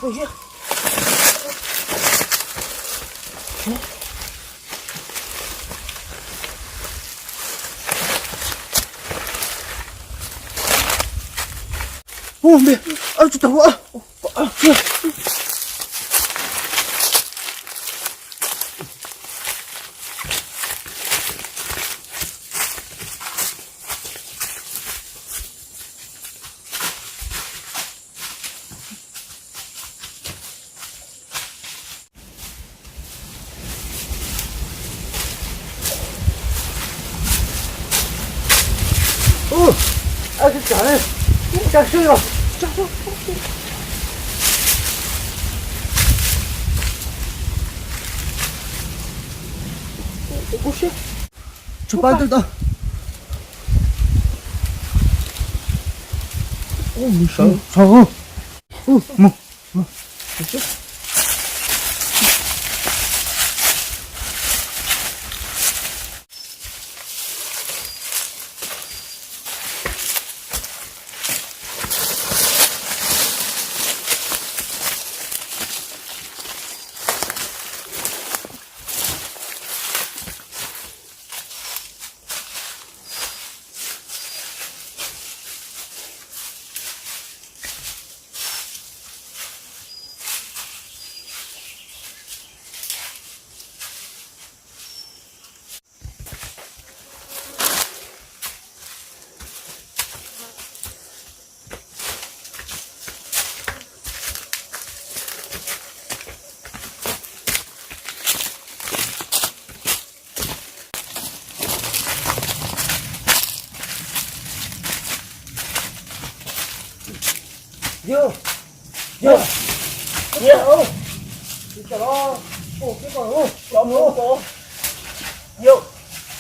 Ua, me, tsis tau. Tshuav pab twg tau. Mus sawv. Mus. Yog, yog, yog, yog, cov pub ko, yog,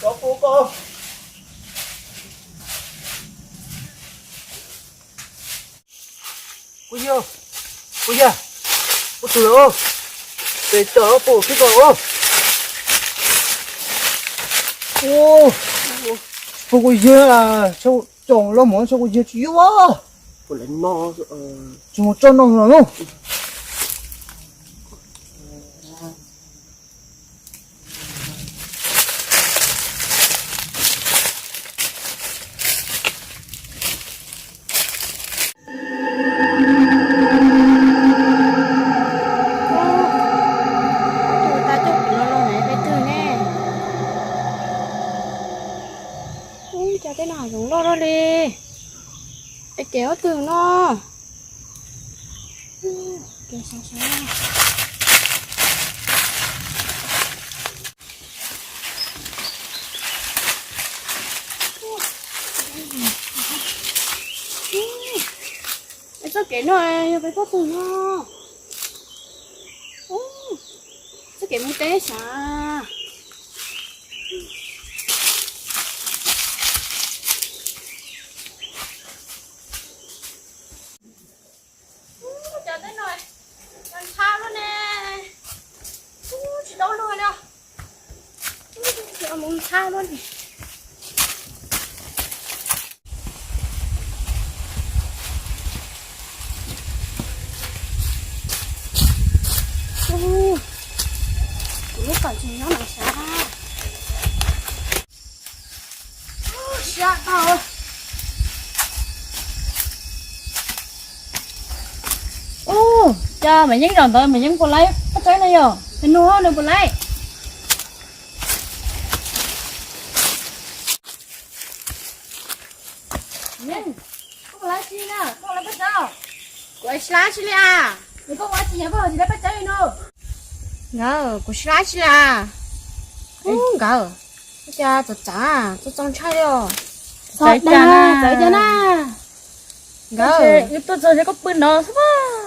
cov pub ko. Kuv yog, kuv yog, kuv tus lawm, pem cov pub kiag ko. Pub kuv yog, tsoom los mov tsoom kuv yog tsis yuav. Tsis mus tso no los lauj. Tus tau coj kuv los los ne peb twg ne? Ub, cas tej no hav zoov loj loj li. Es kev ob twg no? Kev sab sab. Es txoj kev no yog peb tuaj twg no? Txoj kev mus teb sav. Cov teb no cov ntxhab luaj ne. Tsis tau luag li. Mus ntxhab luaj li. Kuv lub qhov tseem nyob no sav. Siab tau. Ub, cas Maiv Yeeb zaum ntawd Maiv Yeeb puas laib paj tsawb no yog? Nws nug nws puas laib. Yeeb, koj puas laib tsi na, koj laib paj tsawb? Kuv tsis laib tsi li as. Nws koj ua tsi yog koj tsis laib paj tsawb li no? Nkawd, kuv tsis laib tsi li as. Ub nkawd, cas txawv txav, txav txav ntshai li os. Txawv cas na, txawv cas na. Nkawd, tuaj txog koj pw no xwb.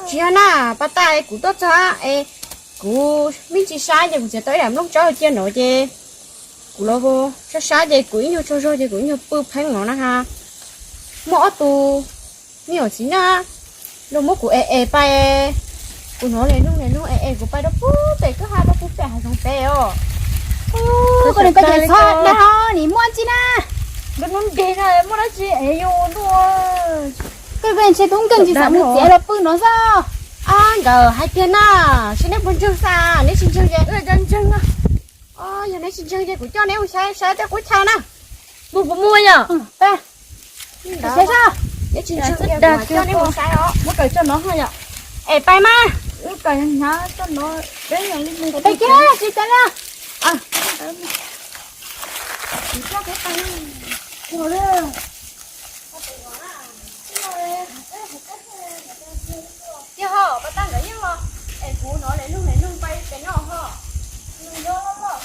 Tsis yog na, pas tas kuv tuaj txog es kuv me ntsis sab ces kuv txiav tau ib daim nplooj tsawb cia no ces kuv los sab sab ces kuv ib nyuag tsaug zog ces kuv ib nyuag pw pheeb no na ha. Muaj ob tug me nyuam txiv neej luag muab kuv es es pais, kuv hnov niaj hnub niaj hnub es es kuv pais rau pem kwj ha rau pem hav zoov pem os. Koj niag koj ces txhob dag os, nim muaj tsi na. Hnub nkeeg na muaj dab tsi es yus ntuj. Koj ntshe tub nkeeg tsis xav mus txiav los pw no xwb. Ab, nkawd hais tiag na, seb neb puas ntseeg xwb, neb tsis ntseeg ces, yog neb tsis ntseeg ces kuv coj neb mus saib saib tej qub chaw na. Mus puas muaj yom? Saib, neb tsis ntseeg ces kuv coj neb mus saib os. Muab kaw tso no yom. Es pais mas. Hnyav tso no, peb yog li mus peb kiag tsis tau li. Tiag ho, pas tag nkawd yeej los, es kuv hnov lawv lug lawv lug pais pem no ho. Lug nyob loj loj.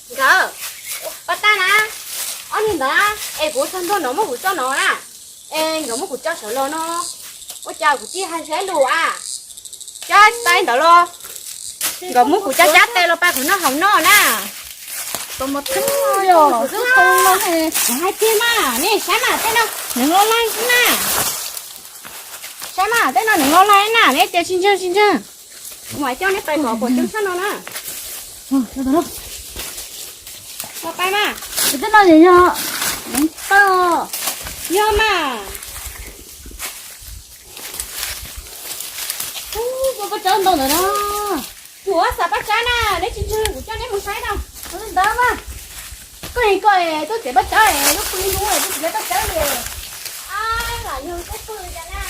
Nkawd, pas tag na, ob niag ntawd na, es kuv txog ntua no muab kuv tso no na, es nkawd muab kuv tso saum los no, ua cas kuv tsis hais saib lus a? Cab tais ntawd los, nkawd muab kuv cab cab tes los pais qhov noj haus noj na. Kuv hais tiag mas, nej saib mas tej no nws los laig xwb na. Saib mas tej no nws los laig na, neb tias tsis ntseeg tsis ntseeg. Kuv mam coj neb pais tom puas tseeb sab no na. Los pais mas. Tej no yog, yog mas. Ub, paj tsawb ntau ntawd no. Kuv xav paj tsawb na, neb tsis ntseeg kuv coj neb mus saib no. Ntawd mas. Koj hais koj tuaj txiav paj tsawb, lub pw hnub es tuaj txiav paj tsawb li. Ab, lam yog koj pw cas na.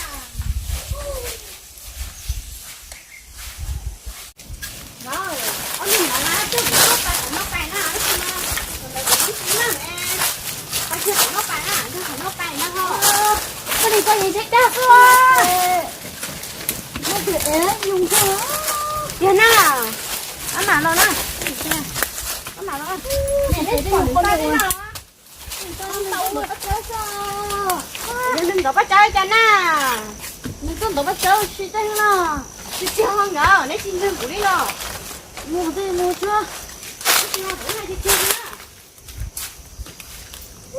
Ob niag ntawd na, coj kuv tuaj pais qhov no pais na, tab sis mas qhov ntawd kuv twb tsis noj ne. Pais kiag qhov no pais na, yog qhov no pais na ho. Koj li koj yeej ntshaib dag xwb. Yog na, ab mam los na. Ab mam los. Neb pom nws paj teb no. Nws ntov paj tsawb cas na. Nws tuaj ntov paj tsawb tsis teb no. Tsis tsis ho nkawd, neb tsis ntseeg kuv li los. Mus twg mus tsuag. Tab sis mas kuv hais tiag tiag li na.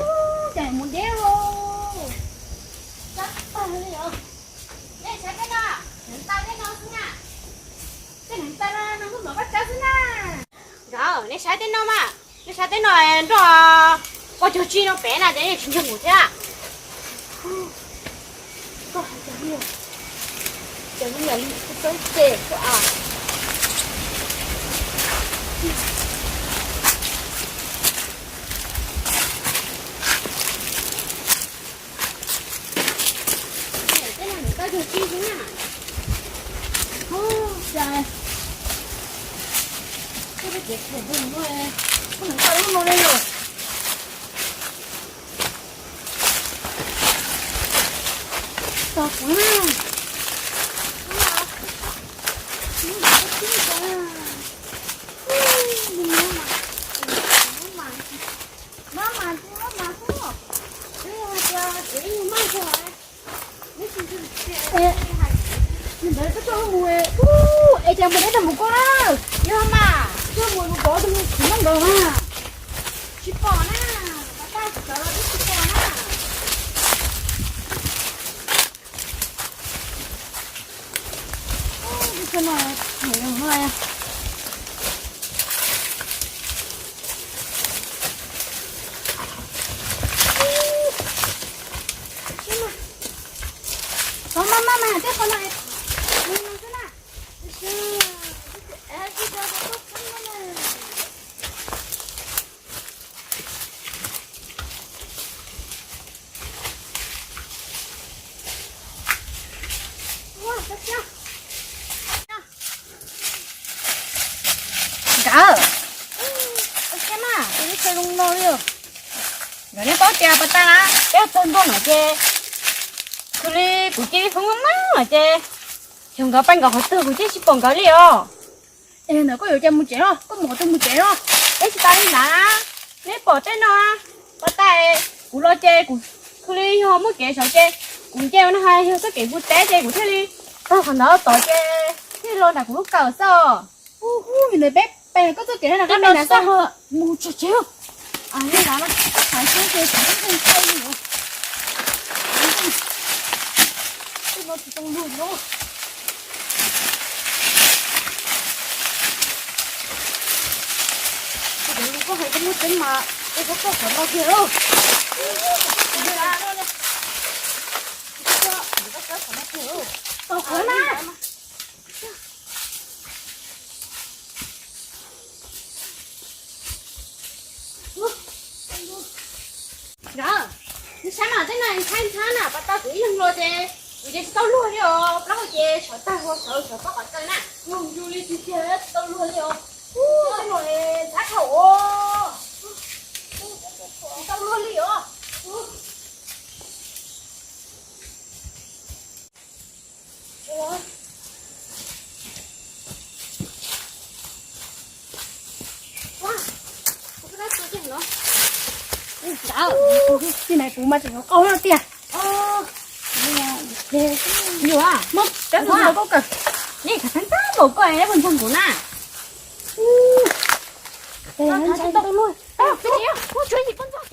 Ub, cas mus deb los. Txav tag li os. Nej saib tej no, hneev taw tej no xwb na. Tej hneev taw no nws kuj ntov paj tsawb xwb na. Nkawd, nej saib tej no mas, nej saib tej no nroj poj cog tsig no pem na ces nej tsis ntseeg kuv thiab. Koj hais tias, ces kuv niam li kuv txawb ces kuv a. Tej no nws tau yog tsig xwb na. Ub, cas, tej peb tsev khem ntawd no, koj nws tau lub no li lawm. Tos kuv na. Maj mas, maj mas xwb. Twb yog hais tias kuv ib nyuag maj zog. Nws ntawd koj coj mus, ub, es cas mus deb tag mus koj na. Yog mas, coj mus mus pov tus txiv neej ntawd mas. Tsis pom na, pas tag tsis cov los twb tsis pom na. Ub, no, no. Qhov maj maj mas tej qhov no, no xwb na. Nkawd, nkawd neb paub tias pas tag na, peb txog ntua no ces, xws li kuv cia li hloov maj maj no ces, xyov nkawd pais nkaum qhov twg kuv thiaj tsis pom nkawd li os. Es ntawd koj yuav cas mus tsev no, koj mus qhov twg mus tsev no? Peb tsis tas li ntawd, neb pom tej no, pas tag kuv los ces kuv xws li yog muaj kev saud ces kuv nce ua no hais yog txoj kev mus teb ces kuv thiaj li taug qhov ntawd tod ces thiaj los nram kuv lub kawm xwb os. Ub, ub, ntawd peb pem koj txoj kev no, koj pem ntawd xwb. Mus tsev tsev. Li ntawd, hais xwb ces kuv twb ntseeg tau li. Tsis tau luag no. Koj hais koj muaj tseeb mas, koj txhob txawj qhov no kiag lauj. Tau qhov na. Nov, nws saib mas tej no ntxhab ntxhab na, pas tau kuv ib leeg los ces kuv ces tsis tau luag li os, plaub hau ces sawv tag hua sawv sawv pob qhov txawb na, luag ncu li tsis tiag tsis tau luag li os. Tej no ntxhab dhau os, tsis tau luag li os. Tej no kuv mas tseem qau no tiag. Yuav, muab cov tus ntawd koj kawm. Nej khav theeb tag npaum koj es puas ntxog kuv na. Tsis tau luag. Muab tsuav yim poj ntxoog.